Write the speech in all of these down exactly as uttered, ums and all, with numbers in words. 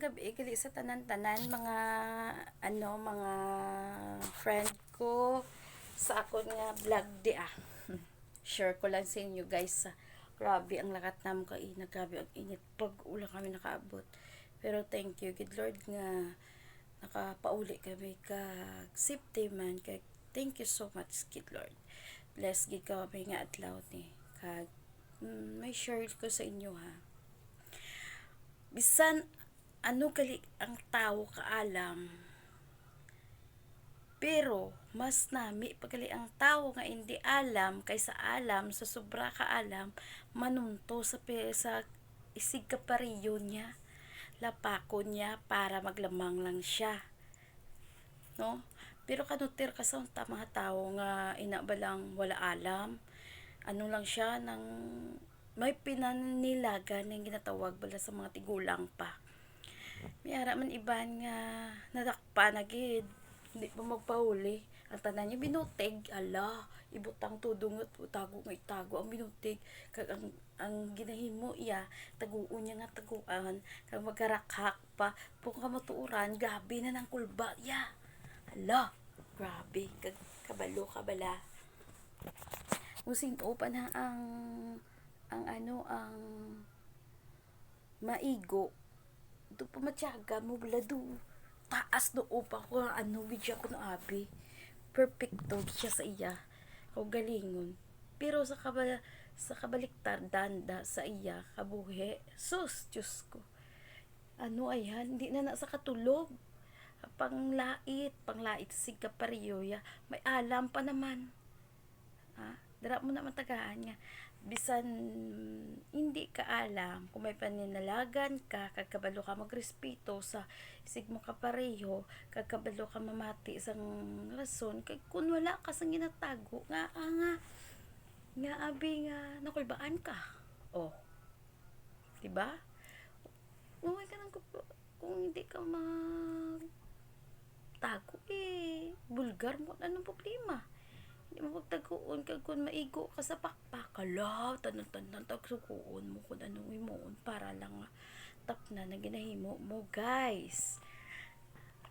Gabi gali sa tanan-tanan, mga, ano, mga friend ko sa akon nga vlog di, ah. Share ko lang sa inyo, guys, ah. Grabe ang lakat namon kaina, grabe ang init. Pag-ulan kami nakaabot. Pero thank you gid, Lord, nga nakapauli kami kag safety man. Kag thank you so much gid, Lord. Bless gid kami nga adlaw ni. Kag, mm, may share ko sa inyo, ha. Bisan ano gali ang tawo kaalam, pero mas nami pa gali ang tawo nga indi alam kaysa alam sa sobra kaalam, manunto sa pi-, sa isig kapareho niya, lapakon niya para maglamang lang siya, no? Pero kanutir ka sa unta mga tawo nga ina ba lang wala alam, ano lang siya, nang may pinanilagan nga ginatawag bala sa mga tigulang pa. May ara man iban nga nadakpan na gid, hindi pa magpahuli. Ang tanan niya binutig, ala, ibutang tudong nga tago nga itago ang binutig. Kag ang, ang ginahimo iya, taguon niya nga taguan, kag magkarakhak pa. Kung kamatuoran, gabi na nang kulba iya. Ala, grabe, kag kabalo ka bala. Kung sin-o pa na ang, ang ano, ang maigo, do pa matyaga mo, bala do. Taas do upa ko, ano, gid siya kuno abi. Perfecto gid siya sa iya kaugalingon. Pero sa kaba-, sa kabaliktaran da sa iya kabuhi, sus, Diyos ko. Ano, ayan, hindi na na sa katulog. Panglait, panglait sig kapareho ya. May alam pa naman. Ha? Dira mo na matagaan nga bisan hindi ka alam, kung may paninalagan ka, kag kabalo ka magrespeto sa isig mo kapareho, kag kabalo ka mamati sang rason, kag kung wala ka sang ginatago, nga, ah, nga, nga abi nga nakulbaan ka. Oh. Di ba? Uy, kanang kung, kung hindi ka mag-, tago, eh, bulgar mo, anong problema? Hindi mo pagtaguon kag kung maigo ka sa pakpak, hala, tanan-tanan tagsukuon mo kung anong himuon para lang nga tapnan ang ginahimo mo, guys.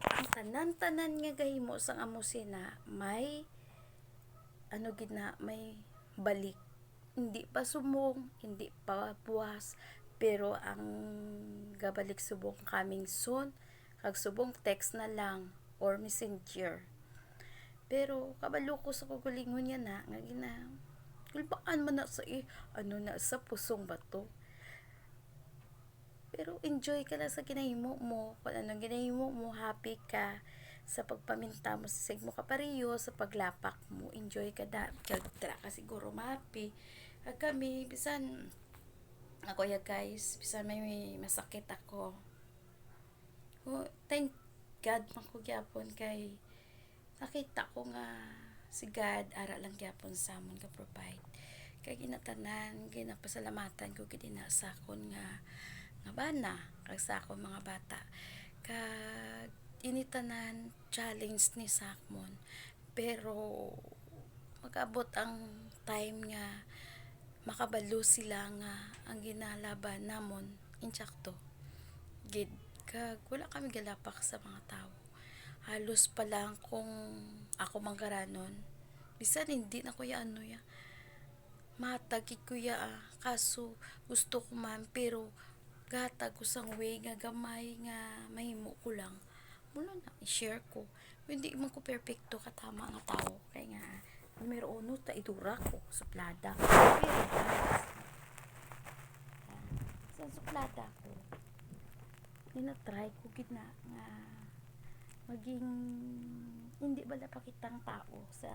Ang tanan-tanan nga gahimo sang amo sina may, ano gid na, may balik. Hindi pa subong, hindi pa buwas, pero ang gabalik subong coming soon, kag subong text na lang or messenger. Pero kabalo ko sa kaugalingon niya na, nga gina-, kulbaan man na sa i-, ano na, sa pusong bato. Pero enjoy ka lang sa ginahimo mo. Kung anong ginahimo mo, happy ka sa pagpaminta mo sa isig mo kapareho, sa paglapak mo. Enjoy ka da-, kag dira ka siguro ma-happy. Kag kami, bisan ako ya, guys, bisan may, may masakit ako. Oh, thank God man ko gyapon kay nakita ko nga si God ara lang gyapon sa amon ga-provide. Kag ina tanan, ginapasalamatan ko gid ina sa akon nga, nga bana, kag sa akon mga bata. Kag ini tanan challenge ni sa akon. Pero mag-abot ang time nga makabalo sila nga ang ginalaban namon insakto gid, kag wala kami galapak sa mga tawo. Halos pa lang kung ako manggaranon, bisan hindi na ko ya ano ya. Matag gid ko ya, ah. Kaso gusto ko man, pero gahatag ko sang way nga gamay nga mahimo ko lang. Muna na, i-share ko. Hindi man ko perpekto katama nga tawo. Kay nga, numero uno, traidora ko, suplada ko. Pero, guys, ah, sa suplada ko, ginatry ko gid na nga maging hindi bala pakitang tao sa,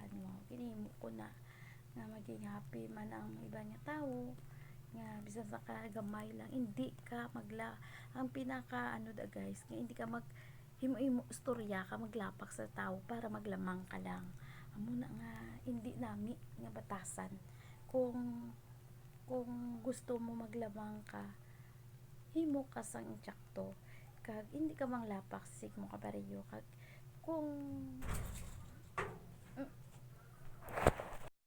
ano, ginhimo ko na nga maging happy man ang iban nga tawo, nga bisan sa kagamay lang, hindi ka magla-, ang pinaka, ano da, guys, nga hindi ka mag-, himo-himo istorya ka, maglapak sa tawo para maglamang ka lang. Amo na nga, hindi nami nga batasan. Kung, kung gusto mo maglamang ka, himo ka sang insakto, kag hindi ka manglapak sa isig mo kapareho, kag kung